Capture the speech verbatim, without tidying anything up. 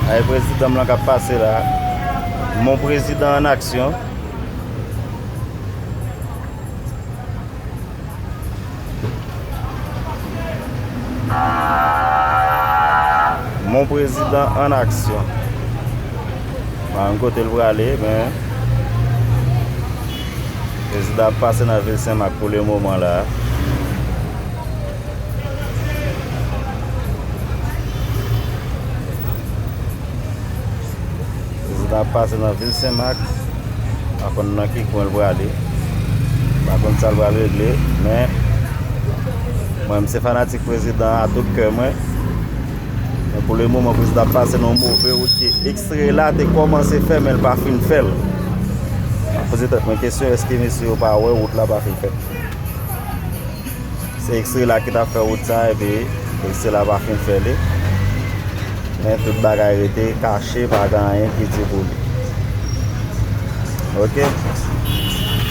E prezidan m lan k ap pase la. Mon prezidan an aksyon. Mon prezidan an aksyon. Pa konn kote l prale, men prezidan ap pase nan vil Senmak pou le moman la. Prezidan ap pase nan vil Senmak. Pa konn nan ki kwen l prale. Pa konn sa l pral regle. Men, mwen, m se fanatik prezidan a tout kè mwen. Men pou le moman, prezidan ap pase nan yon move wout ke ekstre la te kòmanse fè, men l pa fin fè l. M ap poze tèt mwen kesyon, èske mesye yo pa wè wout la pa fin fèt? Se ekstre la ki t ap fè wout sa, epi ekstre la pa fin fè li. Men tout bagay rete kache, pa gen anyen ki di pou li. Oke?